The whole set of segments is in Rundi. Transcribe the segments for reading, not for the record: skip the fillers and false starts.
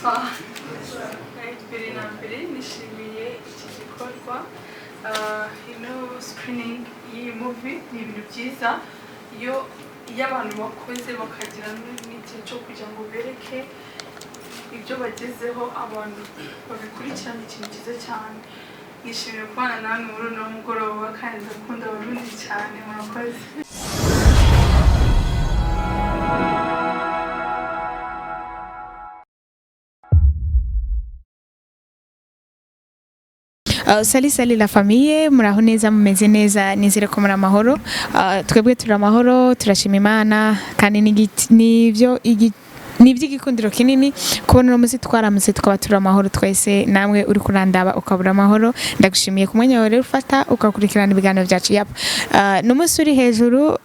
Bonsoir. Mbere na mbere nishimiye iki gikorwa. Ino screening y'iyi movie ni ibintu byiza iyo abantu bakoze bakagira n'igihe cyo kugira ngo bereke ibyo bagezeho, abantu babikurikirana, ikintu cyiza cyane. Nishimiye kubana namwe muri uno mugoroba kandi ndakunda Abarundi cyane. Murakoze. Salut salut la famille, muraho neza, mumeze neza? Nizere ko muri amahoro. Twebwe turi amahoro, turashima Imana kandi nivyo ni iby'igikundiro kinini kubona uno munsi twaramutse tukaba turi amahoro twese. Namwe uri kurandaba ukabura amahoro, ndagushimiye ku mwanya wawe rero ufata ugakurikirana ibiganiro byacu. Yap, ni umunsi uri hejuru,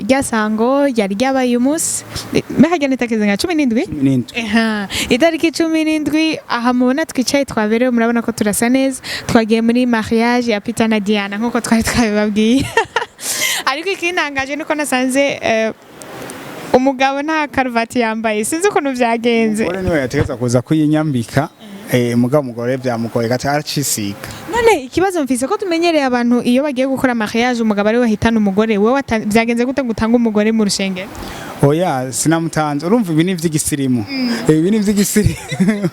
rya sango ryari ryabaye uyu munsi mbega nitakeze nka 17. 17. Eha, itariki 17, aha mubona twicaye twaberewe, murabona ko turasa neza. Twagiye muri mariage ya Peter na Diana nkuko twari twabibabwiye, ariko ikintangaje nuko nasanze umugabo nta karuvati yambaye, sinzi ukuntu byagenze. Umugore niwe yategeza kuza kuyinyambika, mugabo umugore byamugoye gaca aracisiga. None ikibazo mfise, ko tumenyereye abantu iyo bagiye gukora mariage umugabo ariwe ahitana umugore, wowe byagenze gute ngo utange umugore mu rushengero? Oya, sinamutanze. Urumva ibi ni ivy'igisirimu. Ibi ni ivy'igisirimu,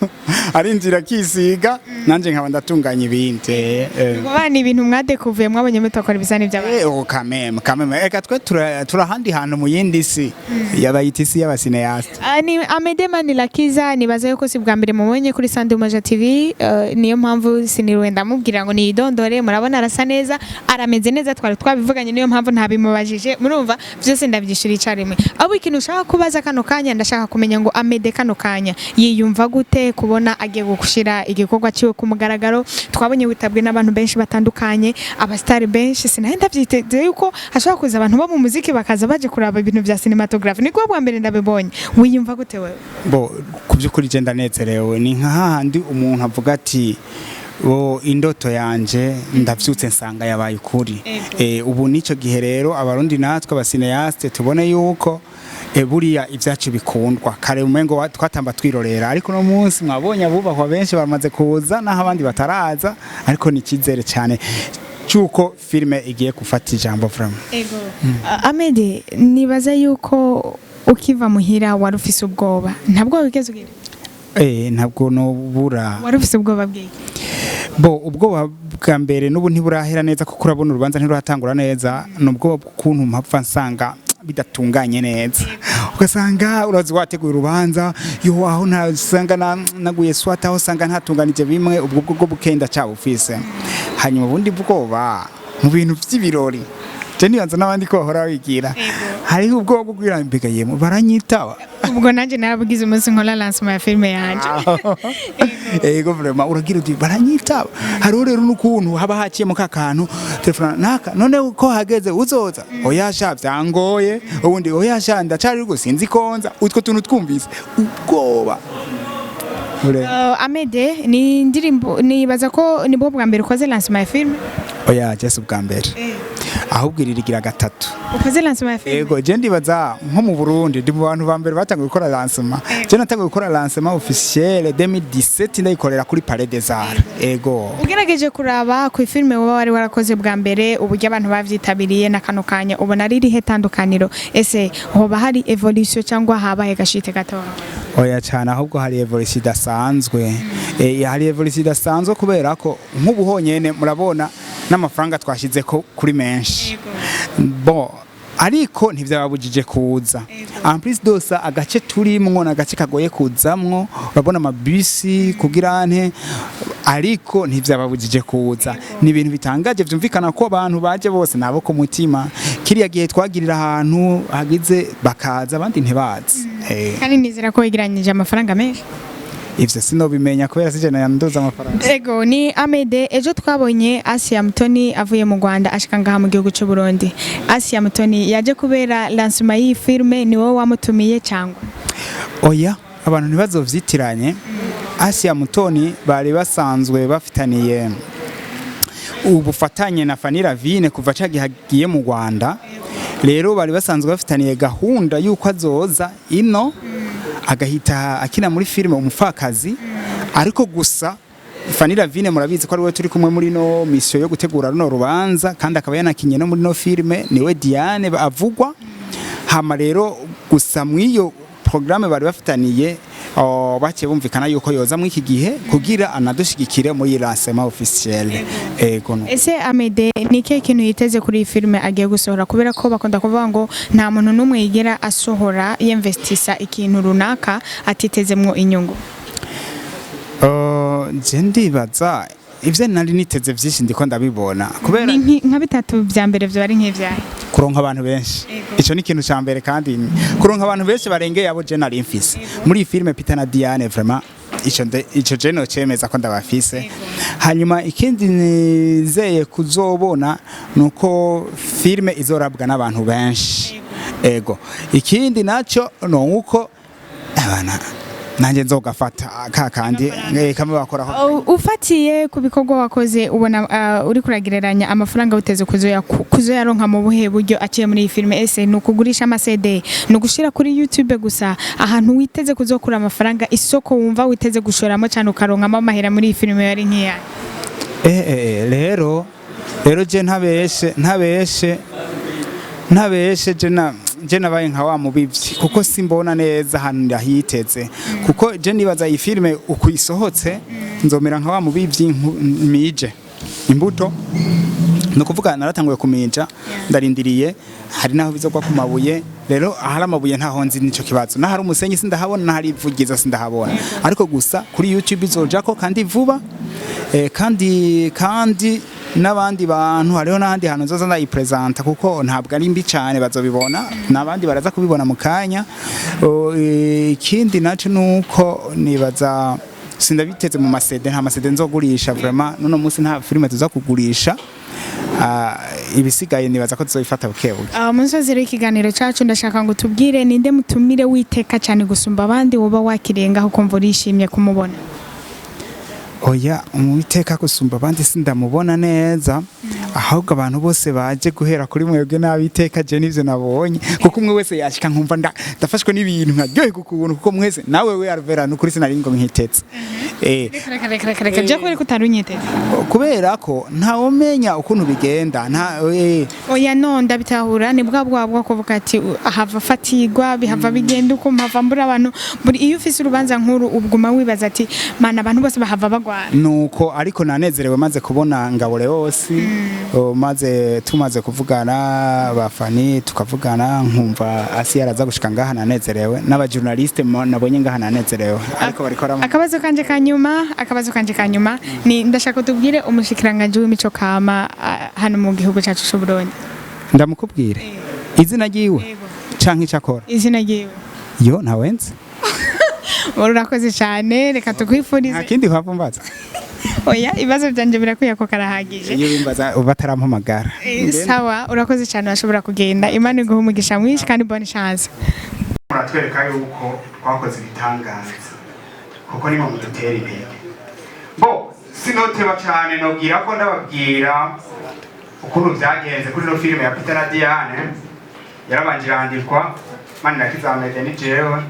arinjira akisiga, nanje nkaba ndatunganya ibindi. Ngo bana ibintu mwadekuvuye, mwabonye mutakora ibisa n'iby'abandi. Oh, kameme kameme, eka twe turahandi hantu mu yindi si, yabayita isi y'aba cinéastes. Ah, ni Amede Manirakiza. Nibaza yuko si bwa mbere mubonye kuri Sande Umoja TV, niyo mpamvu siniriwe ndamubwira ngo niyidondore. Murabona arasa neza, arameze neza, twari twabivuganye, niyo mpamvu ntabimubajije. Murumva byose ndabyishura icyarimwe. Abo ikintu ushaka kubaza kano kanya, ndashaka kumenya ngo Amede kano kanya yiyumva gute kubona agiye gushira igikorwa ciwe ku mugaragaro? Twabonye witabwe n'abantu benshi batandukanye, abasitari benshi. Sinari ndabyiteze yuko hashobora kuza abantu bo mu muziki bakaza baje kuraba ibintu bya cinematography, niko bwa mbere ndabibonye. Wiyumva gute wewe? Bo, ku by'ukuri je ndanezerewe. Ni nka hahandi umuntu avuga ati: "Bo, indoto yanje ndavyutse nsanga yabaye ukuri." Ubu nico gihe rero Abarundi natwe aba cinéastes tubone yuko buriya ivyacu bikundwa. Kare umengo twatamba twirorera, ariko no munsi mwabonye abubahwa benshi bamaze kuza, naho abandi bataraza, ariko ni icyizere cyane cyuko filime igiye gufata ijambo vraiment. Ego. Amede, nibaza yuko ukiva muhira wari ufise ubwoba. Ntabwo wigeze ugira? Ntabwo nobura. Wari ufise ubwoba bw'iki? Bo, ubwoba bwa mbere n'ubu ntiburahera neza, kuko urabona urubanza ntiruratangura neza. Ni ubwoba bw'ukuntu mpapfa nsanga bidatunganye neza, ugasanga urazi wateguye urubanza, yo aho ntasanga naguye swata, aho usanga ntatunganije bimwe, ubwo bwo bukenda cyabufise. Hanyuma ubundi bwoba mu bintu by'ibirori, je nibanza n'abandi ko bahora bigira, hariho ubwoba bwo kugira mbega yemwe baranyitaba. Ubwo nanjye narabugize umunsi nkora lancement ya filime yanje. Ego, vraiment uragira uti: "Baranyitaba." Hariho rero n'ukuntu haba haciyemo ka kantu telefone naka: "None ko hageze uzoza?" "Oya sha, byangoye." Ubundi: "Oya sha, ndacari rwo sinzi konza." Utwo tuntu twumvise ubwoba. Amede, ni indirimbo, nibaza ko nibwo bwa mbere ukoze lancement ya filime? Oya, je si ubwa mbere, ahubwo iririgira gatatu. Ukoze lancement ya filime? Ego, je ndibaza nko mu Burundi ndi mu bantu ba mbere batanguye gukora lancement. Je natanguye gukora lancement officiel 2017, ndayikorera kuri Palais des Arts. Ego. Ugerageje kuraba ku filime wowe wari warakoze bwa mbere, uburyo abantu bavyitabiriye na kano kanya, ubona ari irihe tandukaniro? Ese hoba hari évolution cyangwa habaye gashite gatoya? Oya cyane, ahubwo hari évolution idasanzwe. Hari évolution idasanzwe kubera ko nk'ubu honyene murabona n'amafaranga twashize ko kuri menshi. Bon, ariko ntivyababujije kuza. En plus de ça, agace turimwo n'agace kagoye kuzamwo, urabona amabisi kugira nte, ariko ntivyababujije kuza. Ni ibintu bitangaje, vyumvikana ko abantu baje bose nabo ku mutima. Kiriya gihe twagirira ahantu hagize bakaza, abandi ntibazi. Kandi nizera ko wegeranyije amafaranga menshi. Ivyo sinobimenya kubera sije nandoza amafaranga. Ego, ni Amede. Ejo twabonye Asia Mutoni avuye mu Rwanda ashika ngaha mu gihugu cy'u Burundi. Asia Mutoni yaje kubera lancement y'iyi filme, ni wowe wamutumiye cyangwa? Oya, abantu ntibazovyitiranye. Asia Mutoni bari basanzwe bafitaniye ubufatanye na Fanny Lavine kuva cagihe agiye mu Rwanda. Rero bari basanzwe bafitaniye gahunda y'uko azoza ino. Agahita akina muri filime Umupfakazi. Ariko gusa Fanny Lavine murabizi ko ari we turi kumwe muri no mission yo gutegura runo rubanza, kandi akaba yanakinye no muri no filime, niwe Diane avugwa. Hama rero gusa mw'iyo programme bari bafitaniye, baciye bumvikana yuko yoza muri iki gihe kugira anadushigikire muri lancement officiel. Ego, no. Ese Amede, ni ikihe kintu yiteze kuri iyi filime agiye gusohora? Kubera ko bakunda kuvuga ngo nta muntu n'umwe yigera asohora yinvestisa ikintu runaka atitezemwo inyungu. Je ndibaza ivyo nari niteze vyinshi ndiko ndabibona kubera Ni nka bitatu vya mbere vyo ari nk'ivyahe? Kuronka abantu benshi. Ico ni ikintu ca mbere, kandi kuronka abantu benshi barengeye abo je nari mfise muri iyi filime Peter na Diane, vraiment ico je no cemeza ko ndabafise. Hanyuma ikindi nizeye kuzobona nuko filime izorabwa n'abantu benshi. Ego, ikindi naco no uko abana nanjye nzogafata ka kandi kamwe bakoraho. Ufatiye ku bikorwa wakoze, ubona uri kuragereranya amafaranga witeze kuzoyaronka mu buhe buryo aciye muri iyi filime? Ese ni ukugurisha ama CD, ni ugushira kuri YouTube gusa? Ahantu witeze kuzokura amafaranga, isoko wumva witeze gushoramo cyane ukaronkamo amahera muri iyi filime yari nk'iyahe? Rero je ntabeshe, je nabaye nka wa mubivyi, kuko simbona neza ahantu ndahiteze, kuko je nibaza iyi filime uko isohotse nzomera nka wa mubivyi mije imbuto. Ni ukuvuga naratanguye kumija, ndarindiriye. Hari naho bizogwa ku mabuye. Rero ahari amabuye ntaho nzi, nico kibazo. N'ahari umusenyi sindahabona, n'ahari ivu ryiza sindahabona. Ariko gusa kuri YouTube izojako kandi vuba, kandi n'abandi bantu, hariho n'ahandi hantu nzoza ndayipresenta, kuko ntabwo ari mbi cyane, bazobibona n'abandi baraza kubibona mu kanya. Ikindi naco nuko nibaza sindabiteze mu ma CD, nta ma CD nzogurisha vraiment. Nuno munsi nta filime tuza kugurisha. Ibisigaye nibaza ko tuzobifata buke buke. Musozi rero ikiganiro cacu, ndashaka ngo tubwire ninde mutumire witeka cyane gusumba abandi woba wakiriye ngaho ukumva urishimye kumubona. Oya, umwiteka gusumba abandi sindamubona neza, ahubwo abantu bose baje guhera kuri mwebwe n'abiteka. Je nivyo nabonye, kuko umwe wese yashika nkumva ndafashwe n'ibintu, nkaryoherwa ukuntu, kuko mwese nawe we Alvera, nukuri sinari ngo nkitetse. Reka, reka, reka, reka, je kubera ko utari unyiteze? Kubera ko ntawumenya ukuntu bigenda nta. Oya, no ndabitahura, ni bwa bwa bwo kuvuga ati ahava afatirwa, bihava bigenda uko, mpava mbura abantu. Buri iyo ufise urubanza nkuru ubuguma wibaza ati: "Mana, abantu bose bahava bagwara." Nuko ariko nanezerewe maze kubona Ngabo Leosi, maze tumaze kuvugana bafani, tukavugana nkumva asi yaraza gushika ngaha, nanezerewe. N'abajournaliste nabonye ngaha nanezerewe, ariko bariko Akabazo kanje ka nyuma ni ndashaka tubwire umushikiranganje w'imico kama hano mu gihugu cyacu c'u Burundi. Ndamukubwire izina ryiwe canke ico akora? Izina ryiwe. Yo, ntawenze. Urakoze cyane, reka tukwifurize. Nta kindi wava mbaza? Oya, ibibazo byanje birakwiye ko karahagije. Iyo bimbaza batarampamagara. Sawa, urakoze cyane, urashobora kugenda. Imana iguhe umugisha mwinshi kandi bonne chance. Muratwereka yuko twakoze ibitangaza, kuko nimwe mudutera intege. Bo sinoteba cyane, nobwira ko ndababwira ukuntu byagenze kuri no filime ya Peter na Diane. Yarabanje irandikwa Manirakiza Amede, ni jewe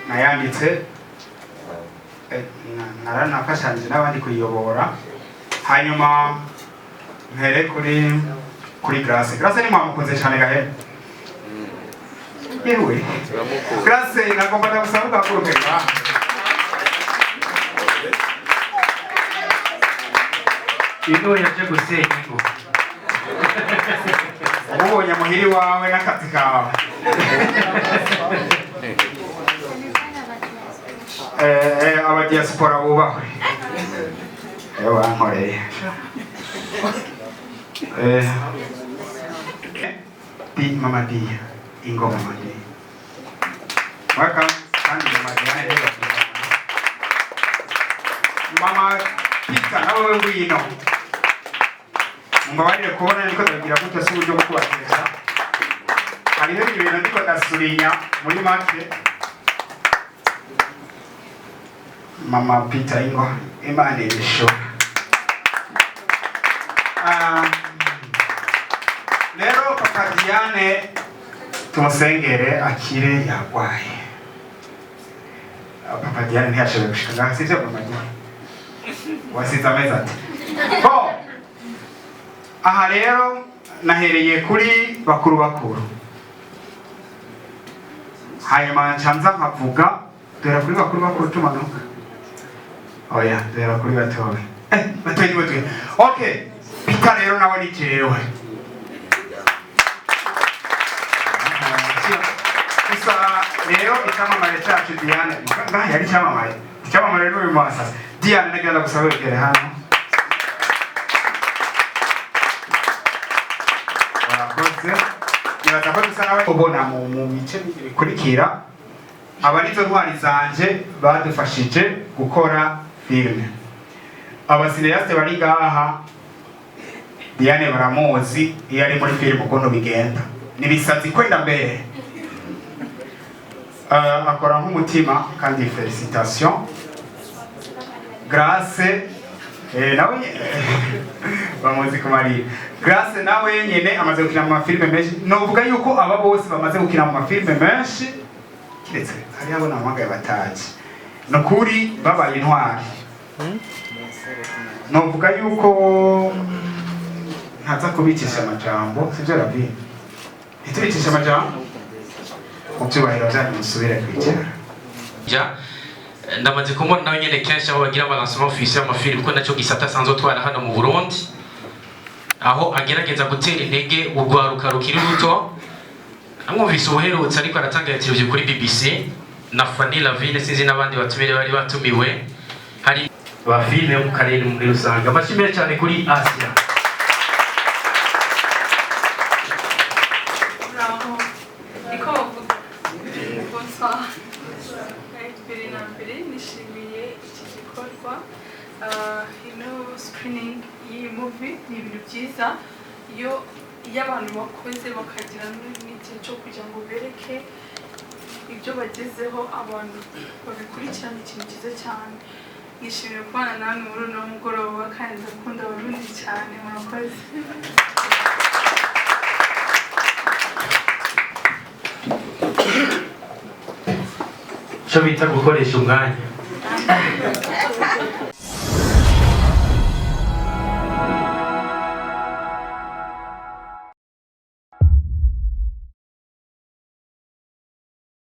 nayanditse, naranafashanije n'abandi kuyiyobora. Hanyuma mpere kuri Grace. Grace ni mwamukunze cyane gahe. Yewe Grace, nagomba ndagusaba ugahaguruke ngaha. Ino yaje gusenya ingo. Ubonye muhiri wawe n'akazi kawe. Aba diaspora bubahwe. Wankoreye. Di Mama Dia, ingo Mama Dia. Welcome, kandi Mama Diane rero. Mama Peter nawe ngwino. Mumbabarire kubona niko ndabwira gutyo, si uburyo bwo kubatesha. Hariho ibintu ndiko ndasurinya muri make. Mama Peter, ingo, Imana ibishora. Rero Papa Diane tumusengere akire, yarwaye. Papa Diane ntiyashoboye gushika ngaha, sivyo Mama Diane? Wasize amezi ati bo. Aha rero nahereye kuri bakuru bakuru, hanyuma ncanza nkavuga duhera kuri bakuru bakuru tumanuka. Oya, duhera kuri batoya. Batoya niwe twe. Okay, Peter rero nawe ni jewe gusa. Rero icyamamare cyacu Diane ngaha, yari icyamamare, icyamamare n'uyu mwasasa Diane, nagira gusaba wegere hano. Warakoze. Nibaza ko dusa nawe ubona mu bice bikurikira. Aba nizo ntwari zanje badufashije gukora filime. Aba cinéastes bari ngaha, Diane baramuzi iyo ari muri filime ukuntu bigenda, nibisazi kwenda mbere. Akora nk'umutima kandi félicitation Grace. Nawe bamuzi kumarira. Grace nawe nyene amaze gukina mu mafilime menshi. Novuga yuko aba bose bamaze gukina mu mafilime menshi, kiretse hariho abo nahamagaye batazi. Ni ukuri babaye intwari. Novuga yuko ntaza kubicisha amajambo, sivyo Rabi? Ntitubicishe amajambo. Mu byubahiro byanyu, musubire kwicara. Ja, ndamaze kumubona nawe nyene kenshi aho bagira ama lancement officiel y'amafilime, kuko nacyo gisata asanzwe atwara hano mu Burundi, aho agerageza gutera intege urwaruka rukiri ruto. Namwumvise ubuherutse ariko aratanga interview kuri BBC na Fanny Lavine, sinzi n'abandi batumire bari batumiwe, hari ba filime mu karere muri rusange. Amashimwe cyane kuri Asia. Muraho, niko bavuga? Bonsoir. Mbere na mbere nishimiye iki gikorwa. Ino screening y'iyi movie ni ibintu byiza iyo abantu bakoze bakagira n'igihe cyo kugira ngo bereke ibyo bagezeho abantu babikurikirana, ikintu cyiza cyane. Nishimiye kubana namwe muri uno mugoroba kandi ndakunda Abarundi cyane. Murakoze. Icyo bita gukoresha umwanya.